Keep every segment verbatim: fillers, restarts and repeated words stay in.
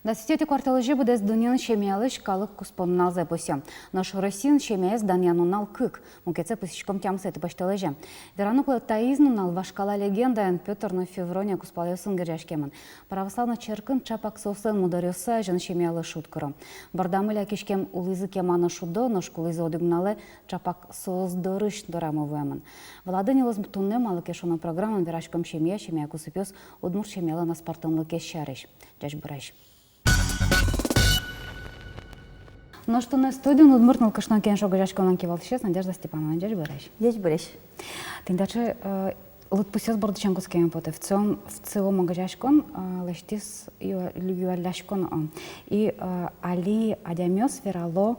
Дас витетӥ куартолэзе быдэс дуннеын семьялэсь калык куспо нуналзэ пусъё. Нош Россиын семьяез данъян нунал кык, мукетсэ пусйиськом тямысэтӥ пӧсьтолэзе. Вераны кулэ, таиз нунал вашкала легендаен, Пётр но Феврония кузпалъёсын герӟаськемын. Православной черкын чапак соослэн мудоръёссы азьын семьялы шуд куро. Бордамы лякиськем улӥзы кема но шудо, нош кулӥзы одӥг нуналэ чапак соос дорысь дорамы вуэмын. Валады-а, нылыз, туннэ «Малы ке шуоно» программаын вераськом семья, семья кусыпъёс, удмурт семьялэн аспӧртэмлыкез сярысь. Ӟечбуресь! Нош туннэ студиын удмурт нылкышно кенеш огазеяськонлэн кивалтӥсез Надежда Степанова. Ӟечбуресь! Ӟечбуресь! Тӥни таӵе, э, лыдпусъёс бордысен кутскеме потэ. ВЦИОМ, ВЦИОМ огазеяськон, э, лэсьтӥз ю-, юалляськон, о. И, э, али адямиос верало,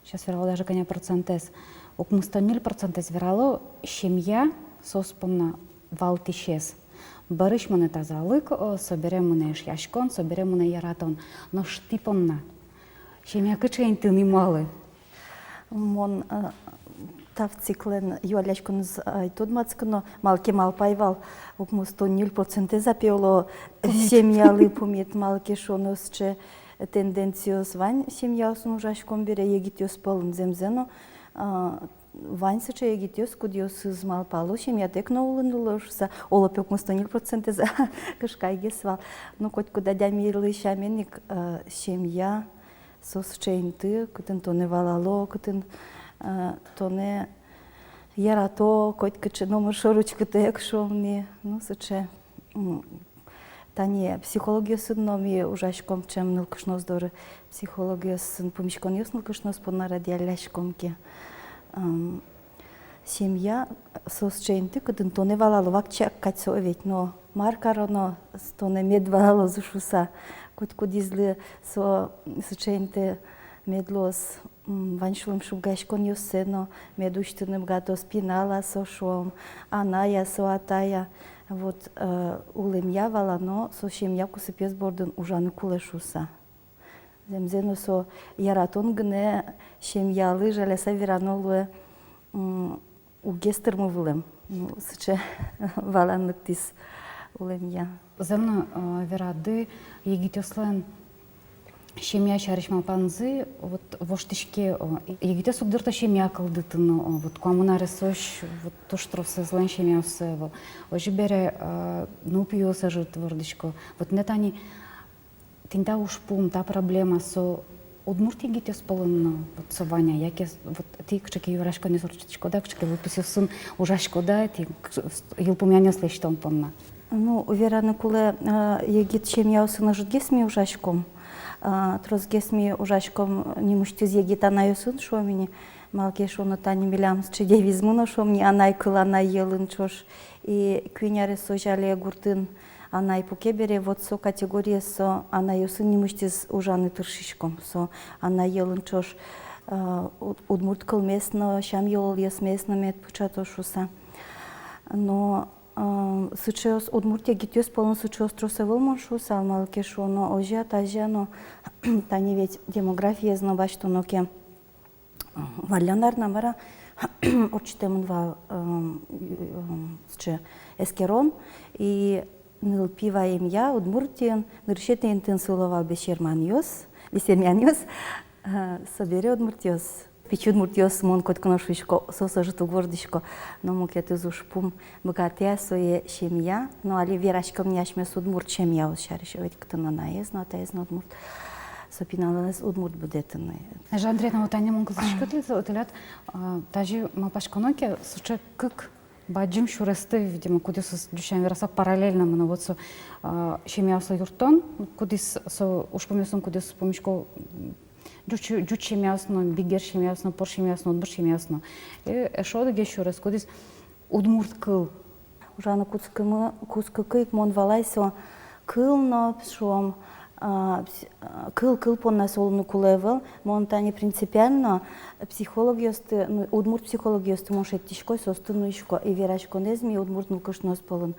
сейчас верало даже кӧня процентэз, укмыстон ньыль процентэз верало, семья соос понна валтӥсез. Бӧрысь мынэ тазалык, о, собере мынэ эшъяськон, собере мынэ яратон. Нош тӥ понна семья кыӵе инты нуналэ? Мон, э, та ВЦИКлэн юалляськонэз, э, ай тодматскы но, малы ке малпай вал, укмыстон ньыль процентэз-а, пе, оло, пумит, семьялы пумит, малы ке шуоно сыӵе тенденциос вань семьяосын ужаськон бере, егитъёс пӧлын. Зэмзэ но, э, вань сыӵе егитъёс, кудъёсыз малпало, семьятэк но улыны луэ шуыса, оло, пе, укмыстон ньыль процентэз-а, кышкагес вал. Но котькуд адямилы сямен ик, э, семья со сыӵе инты, кытын тонэ валало, кытын, э, тонэ ярато, котькыӵе номыр шоры учкытэк, шуом ни, ну, сыӵе, м, тани психологъёсын но ми ужаськом ӵем нылкышноос доры, психологъёсын пумиськонъёс нылкышноос понна радъялляськом ке. М, семья со сыӵе инты, кытын тонэ валало, вакчияк кадь со ведь, но мар кароно, тонэ мед валалозы шуыса. Котькудӥзлы со сыӵе инты мед луоз, м, вань сюлэмшугъяськонъёссэ но, мед усьтыны быгатоз пинал-а со, шуом, анай-а со, атай-а. Вот, э, улэмъя валано со семья кусыпъёс бордын ужаны кулэ шуыса. Зэмзэ но, со яратон гинэ семьялы, жаляса верано луэ, м, уггес тырмы вылэм. Ну, сыӵе валан лыктӥз улэмъя. Зэм но, э, верады, егитъёслэн семья сярысь малпанзы вот воштӥське, о, егитъёс уг дырто семья кылдытыны, о, вот куамын аресозь вот туж тросэзлэн семьяоссы ӧвӧл. Озьы бере, э, нылпиос ӧжыт вордӥсько. Вот тӥни тани тӥни та ужпум, та проблема, со удмурт егитъёс пӧлын но вот со вань-а, яке с-, вот тӥ кыӵе ке юалляськонъёс ортчытӥськоды-а, кыӵе ке лыдпусъёсын ужаськоды-а, тӥ к-, с-, йылпумъянъёс лэсьтон понна? Ну, вераны кулэ, э, егит семьяосын ӧжытгес ми ужаськом, э, тросгес ми ужаськом нимысьтыз егит анайёсын, шуом ини, малы ке шуоно, тани милям сыӵе девизмы но, шуом ини, анай кыл анай йӧлын ӵош. И куинь аресозь али гуртын анай пуке бере, вот со категориез, со анайёсын нимысьтыз ужаны тыршиськом. Со анай йӧлын ӵош, э, уд-, удмурт кылмес но, сям-йылолъёсмес но мед пыӵатоз шуыса. Но, э, сыӵеос, удмурт егитъёс пӧлын сыӵеос трос ӧвӧл, мон шуысал, малы ке шуоно, озьы-а, тазьы-а, но тани ведь демографиез но басьтоно ке, валлян ар на мар-а ортчытэмын вал, эм, эм, сыӵе эскерон, и нылпи ваемъя Удмуртиын нырысетӥ интыын сыло вал бесерманъёс, бесермянъёс, э, собере удмуртъёс. Пичи удмуртъёс, мон котьку но шуисько, соос ӧжыт уг вордӥсько, но мукетыз ужпум, быгатэ-а сое семья, но али вераськом ни асьмеос удмурт семьяос сярысь, ведь кытын анаез но, атаез но удмурт, со пиналэз удмурт будэтыны. Надежда Андреевна, вот тани мон кылзӥсько тӥледыз, вот тӥляд, а, тазьы малпаськоно ке, сыӵе кык бадӟым сюресты, видимо, кудъёсыз, ӟуч сямен вераса, параллельно мынэ, вот со, а, семьяослы юрттон, кудӥз со ужпумъёсын, кудъёсыз пумисько, м, ӟуч, ӟуч семьяос но, бигер семьяос но, пор семьяос но, удмурт семьяос но. Э, эшшо одӥгез сюрес, кудӥз удмурт кыл. Ужаны кутскымы, кутскыкы ик мон валай, со кыл но, шуом, а, пс-, а, кыл, кыл понна со луыны кулэ ӧвӧл. Мон тани принципиально психологъёсты, ну, удмурт психологъёсты мон шедьтӥсько, соосты нуисько. И вераськонэз ми удмурт нылкышноос пӧлын,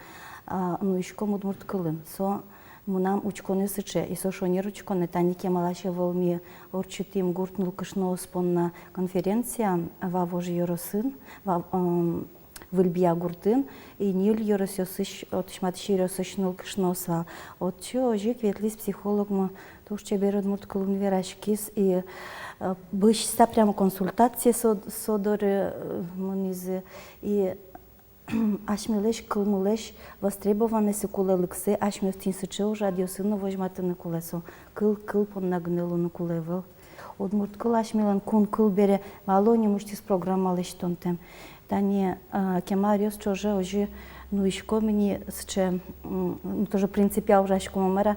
а, нуиськом удмурт кылын. Со мынам учконэ сыӵе, и со шонер учконэ. Тани кемалась ӧвӧл ми ортчытӥм гурт нылкышноос понна конференция Вавож ёросын, Вав-, м, Выль Биягуртын, и ньыль ёросъёсысь, отысь матысь ёросысь нылкышноос вал. Отчы озьы ик ветлӥз психологмы, туж чебер удмурт кылын вераськиз, и, э, бызьыса прямо консультацие со, со доры, э, мынӥзы, и асьмелэсь кылмылэсь востребованностьсэ, кулэлыксэ, асьмеос тӥни сыӵе ужрадъёсын но возьматыны кулэ, со кыл, кыл понна гинэ луыны кулэ ӧвӧл. Удмурт кыл асьмелэн кун кыл бере, малы нимысьтыз программа лэсьтонтэм. Тани, а, кема аръёс ӵоже озьы нуиськом ини сыӵе, м, ну, тоже принципъя ужаськом, мар-а,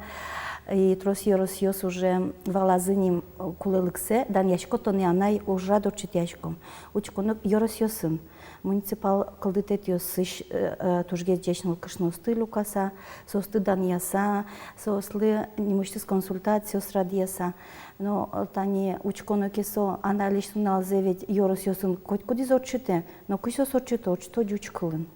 и трос ёросъёс уже валазы ни, э, кулэлыксэ, данъясько тонэ, анай, ужрад ортчытъяськом. Учконо ёросъёсын. Муниципал кылдытэтъёсысь, э, э, тужгес ӟеч нылкышноосты люкаса, соосты данъяса, соослы нимысьтыз консультациос радъяса. Но, э, тани учконо ке, со анайлэсь нуналзэ ведь ёросъёсын котькудӥз ортчытэ, но кызьы соос ортчыто, ортчыто ӟуч кылын.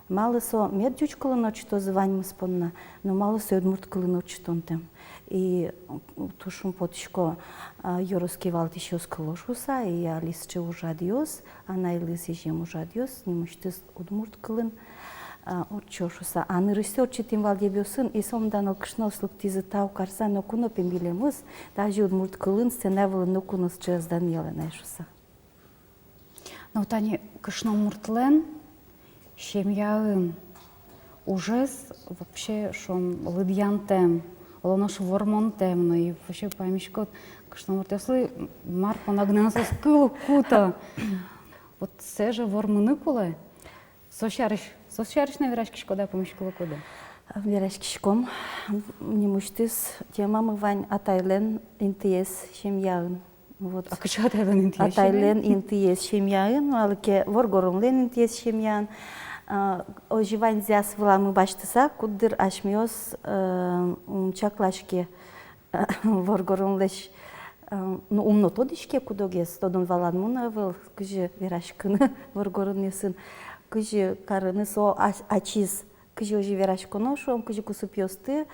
Малы со мед ӟуч кылын ортчытозы ваньмыз понна, но малы со удмурт кылын ортчытонтэм. И, м, туж шумпотӥсько, а, ёрос кивалтӥсьёс кыло шуыса, и али сыӵе ужрадъёс, анайлы сӥзем ужрадъёс нимысьтыз удмурт кылын, а, ортчо шуыса. А нырысьсэ ортчытӥм Валдебиосын, и сомында нылкышноос лыктӥзы тау карыса: ноку но, пе, милемыз тазьы удмурт кылын сцена вылын ноку но сыӵе ӧз данъялэ на шуыса. Но тани кышномуртлэн семьяын ужез вообще, шуом, лыдъянтэм, оло нош вормонтэм но, и вообще паймиськод, кышномуртъёслы мар понна гинэ но соос кыл уг куто. Вот сое же вормыны кулэ. Со сярысь, со сярысь но вераськиськод-а, пумиськылӥськод-а? Вераськиськом. Нимысьтыз темамы вань атайлэн интыез семьяын. Вот. А кыӵе атайлэн интыез семьяын? Атайлэн интыез семьяын, малы ке воргоронлэн интыез семьяын. А, озьы ваньзэ ас выламы басьтыса, куддыр асьмеос, э, ум чаклаське, э, воргоронлэсь, э, ну, ум но тодӥське кудогез, тодон-валанмы но ӧвӧл, кызьы вераськыны воргоронъёсын, кызьы карыны со ас-, ачиз. Кызьы озьы вераськоно, шуом, кызьы кусыпъёсты,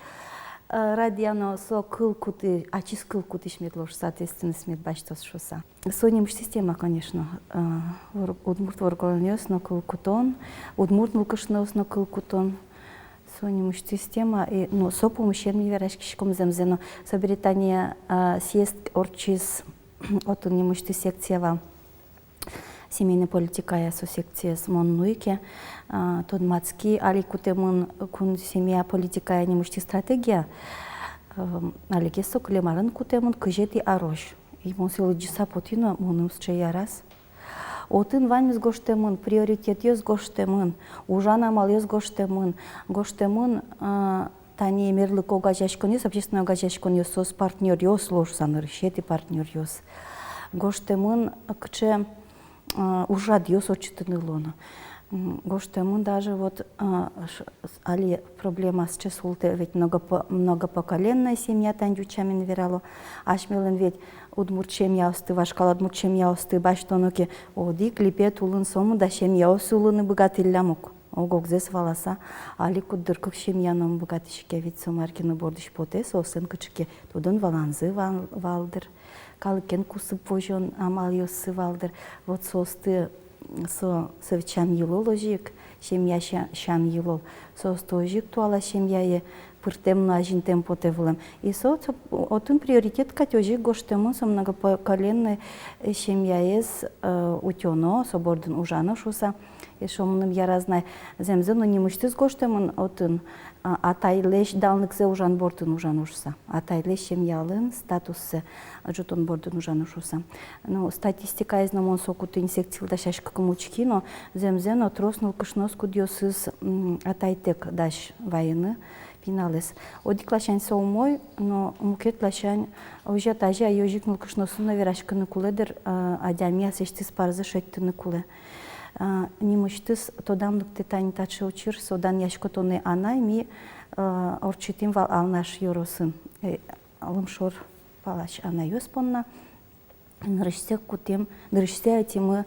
э, радъяно, со кыл кутӥ-, ачиз кыл кутӥсь мед луоз шуыса, ответственность мед басьтоз шуыса. Со нимысьтыз тема, конечно, э, вор-, удмурт воргоронъёс но кыл кутон, удмурт нылкышноос но кыл кутон. Со нимысьтыз тема, и, ну, со пумысен ми вераськиськом зэмзэ но. Собере тани, э, съезд ортчиз, отын нимысьтыз секция вал. Семейной политикая со секциез мон нуи ке, а, тодматски, али кутэмын кун семья политикая нимысьтыз стратегия, эм, али ке со кылем арын кутэмын, кызетӥ арозь. И мон сое лыдӟыса потӥ но, мыным сыӵе яраз. Отын ваньмыз гожтэмын, приоритетъёс гожтэмын, ужан амалъёс гожтэмын, гожтэмын, а, тани мерлыко огазеяськонъёс, общественной огазеяськонъёс, соос партнёръёс луо шуыса, нырысетӥ партнёръёс. Гожтэмын, кыӵе, а, ужрадъёс ортчытыны луоно. М, гожтэмын даже вот, а, ш-, с-, али проблема сыӵе султэ, ведь многопо-, многопоколенная семья, тани ӟуч сямен верало. Асьмелэн ведь удмурт семьяосты, вашкала удмурт семьяосты басьтоно ке, одӥг липет улын сомында семьяос улыны быгатӥллям ук. Ог-огзэс валаса, али куддыр кык семья но ум быгатӥське, ведь со мар ке но бордысь потэ, соослэн кыӵе ке тодон-валанзы вал-, вал дыр, калыкен кусып возён амалъёссы вал дыр. Вот соосты, со, со ведь сям-йылол озьы ик, семья ся-, сям-йылол. Соосты озьы ик туала семьяе пыртэм но азинтэм потэ вылэм. И со, со отын приоритет кадь озьы ик гожтэмын, со многопоколенной, э, семьяез, э, утёно, со бордын ужано шуыса. Эшшо мыным яраз на, зэмзэ но нимысьтыз гожтэмын отын, а, атайлэсь данлыксэ ужан бордын ужано шуыса. Атайлэсь семьялэн статуссэ ӝутон бордын ужано шуыса. Ну, статистикаез но мон соку тӥни секциялы дасяськыкум учки но, зэмзэ но трос нылкышноос, кудъёсыз, м, атайтэк дась вайыны пиналэз. Одӥг ласянь со умой, но мукет ласянь озьы-а, тазьы-а, озьы ик нылкышноосын но вераськыны кулэ дыр, а, адями аслэсьтыз парзэ шедьтыны кулэ. А, нимысьтыз тодам лыктэ тани таӵе учыр, со данъясько тонэ анай, ми, а, ортчытӥм вал Алнаш ёросын, э, лымшор палась анайёс понна. Нырысьсэ кутӥм, нырысьсэ ӧтимы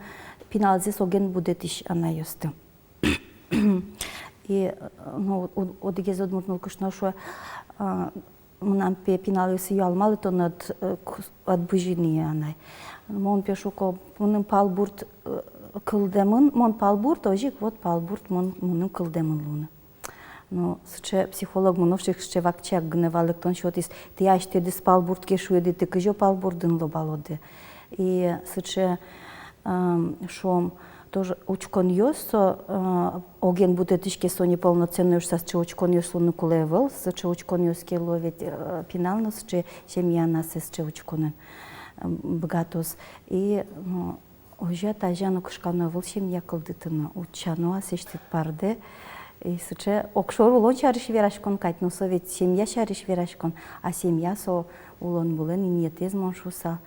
пиналзэс оген будэтӥсь анайёсты. И, э, ну, од-, одӥгез удмурт нылкышно шуэ, а, мынам, пе, пиналъёсы юалмалы: тон ӧд, э, кус-, ӧд бызи ни, анай? Мон, пе, шуко, мыным палбурт, э, Кылдэмын мон палбурт, озьы ик вот палбурт мон, мыным кылдэмын луыны. Но сыӵе психолог мыным озьы ик сыӵе вакчияк гинэ валэктон сётӥз: тӥ асьтэдыз палбурт ке шуиды, тӥ кызьы палбуртын лобалоды. И сыӵе, эм, шуом, тоже учконъёс со, э, оген будэтӥське, со неполноценной шуса, сыӵе учконъёс луыны кулэ ӧвӧл, сыӵе учконъёс ке луо, ведь, э, пинал но сыӵе семьяын ассэ сыӵе учконын, э, быгатоз. И, ну, озьы-а, тазьы-а, но кышкано ӧвӧл семья кылдытыны, утчано аслэсьтыд пардэ. И сыӵе огшоры улон сярысь вераськон кадь, но со ведь семья сярысь вераськон, а семья со улон-вылэн инъетэз, мон шуысал.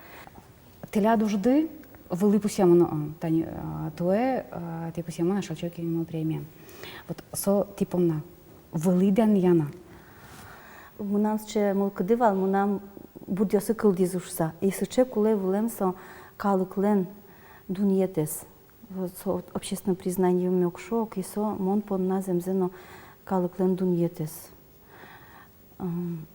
Тӥляд ужды вылӥ пусъемын, о, тани, а, туэ, а, тӥ пусъемын Ашальчи Окименлы премия. Вот со тӥ понна вылӥ данъяна. Мынам сыӵе мылкыды вал, мынам будъёсы кылдӥзы шуса. И сыӵе кулэ вылэм со калыклэн дунъетэз. Вот со общественное признание мёк шок, и со мон понна зэмзэ но калыклэн дунъетэз. М,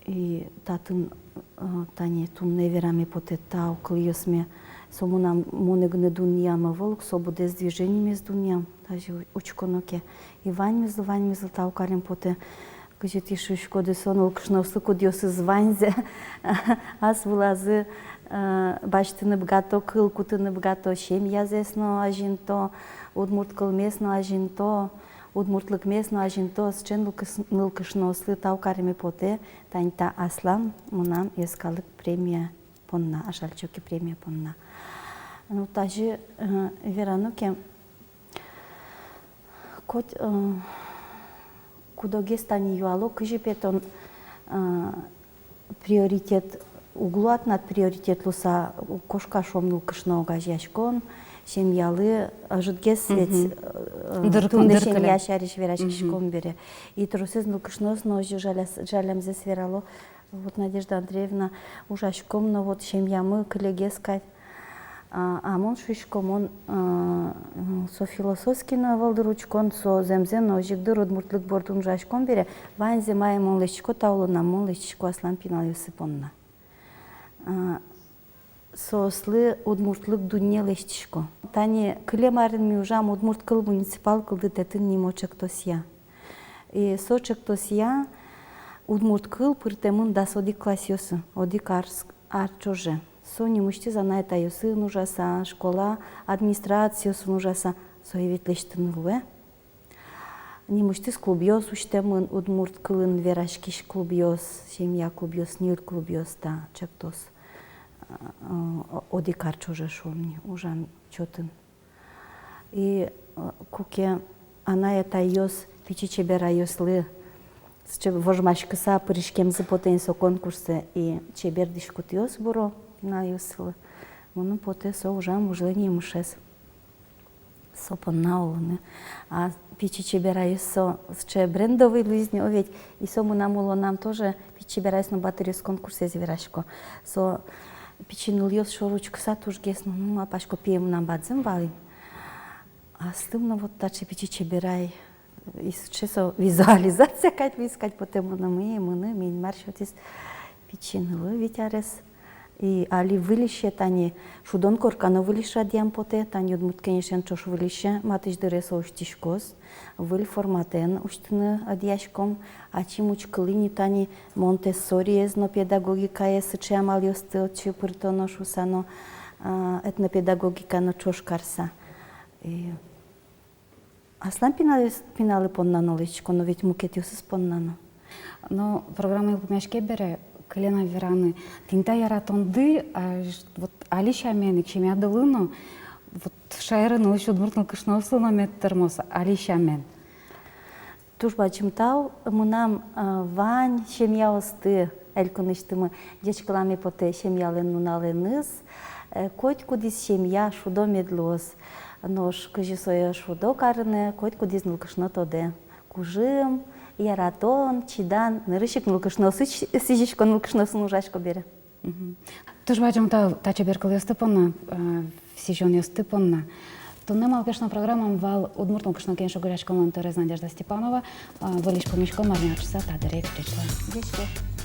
и татын, э, тани туннэ вераме потэ тау кылъёсме. Со мынам, монэ гинэ дунъям ӧвӧл ук, со быдэс движенимес дунъям, тазьы учконо ке. И ваньмызлы, ваньмызлы тау карем потэ. Кызьы тӥ шуиськоды, со нылкышноослы, кудъёсыз ваньзэ ас вылазы, э, басьтыны быгато, кыл кутыны быгато, семьязэс но азинто, удмурт кылмес но азинто, удмуртлыкмес но азинто, сыӵе нылкыш-, нылкышноослы тау кареме потэ тани та аслам мынам йӧскалык премия понна, Ашальчи Оки премия понна. Ну, тазьы, э, верано ке, коть, э, кудогез тани юало, кызьы пе тон, э, приоритет уг луы тынад, приоритет луыса кошка, шуом, нылкышно огазеяськон, семьялы, ӧжытгес ведь, э, туннэ семья сярысь вераськиськом бере. И тросэз нылкышноос но озьы жаляс-, жалямзэс верало. Вот Надежда Андреевна ужаськом но, вот семьямы кылегес кадь. А, а мон шуисько, мон, а, м, со философский но ӧвӧл дыр учкон, со зэмзэ но озьы ик дыр, удмуртлык бордын ужаськом бере, ваньзэ, мае мон лэсьтӥсько та улонам, мон лэсьтӥсько аслам пиналъёсы понна. А, соослы удмуртлык дунне лэсьтӥсько. Тани кылем арын ми ужам «Удмурт кыл муниципал кылдытэтын» нимо ӵектосъя. И со ӵектосъя удмурт кыл пыртэмын дас одӥг классъёсы, одӥг ар с-, ар ӵоже. Со нимысьтыз анай-атайёсын ужаса, школа администрациосын ужаса, сое ведь лэсьтыны луэ. Нимысьтыз клубъёс усьтэмын, удмурт кылын вераськись клубъёс, семья клубъёс, ньыль клубъёс та ӵектос, э, о-, одӥг ар ӵоже, шуом ни, ужан чотын. И, э, куке анай-атайёс пичи чеберайёслы сыӵе вожмаськыса пыриськемзы потэ ини со конкурсэ, и чебер дӥськутъёс буро пиналъёслы, мыным потэ, со ужам вожделение мышес. Со понна улыны. А пичи чеберайёс со сыӵе брендовый луиз ни, о ведь, и со мынам улонам тоже, пичи чеберайёс но батыръёс конкурсэз верасько. Со пичи нылъёс шоры учкыса тужгес но, ну, малпасько, пие мынам бадӟым вал ини. Астым но вот таӵе пичи чеберай. И сыӵе со визуализация кадь луиз кадь потэ мыным, и мыным Инмар сётӥз пичи нылы, вить арес. И али выльысь, тани «Шудон корка» но выльысь радъям потэ, тани Удмурт Кенешен ӵош выльысь, матысь дыре со усьтӥськоз, выль форматэн усьтыны ӧдъяськом, ачим учкылӥ ни тани Монтессориез но, педагогикаез, сыӵе амалъёсты отчы пыртоно шуса но, а, этнопедагогика но ӵош карса. И аслам пиналъёс-, пиналы понна но лэсьтӥсько, но ведь мукетъёсыз понна но. Но программа йылпумъяське бере, кылем но вераны, тӥни та яратонды, а, ж-, вот али сямен ик семьядылы но, вот шаерын улӥсь удмурт нылкышноослы но мед тырмоз али сямен. Туж бадӟым тау, мынам, а, вань семьяосты, элькунысьтымы, ӟечкыламе потэ семьялэн нуналэныз, э, котькудӥз семья шудо мед луоз. Нош кызьы сое шудо карыны, котькудӥз нылкышно тодэ. Кужым, яратон, чидан, нырысь ик нылкышноосысь сӥзисько, нылкышноосын ужасько бере. Мгм. Туж бадӟым тау та чебер кылъёсты понна, э, сӥзёнъёсты понна. Туннэ «Малы ке шуоно» программамы вал Удмурт нылкышно кенеш огазеяськонлэн тӧроез Надежда Степанова, э, выльысь пумиськом арня ӵоже та дыре ик. Ӟеч луэ. Ӟеч луэ.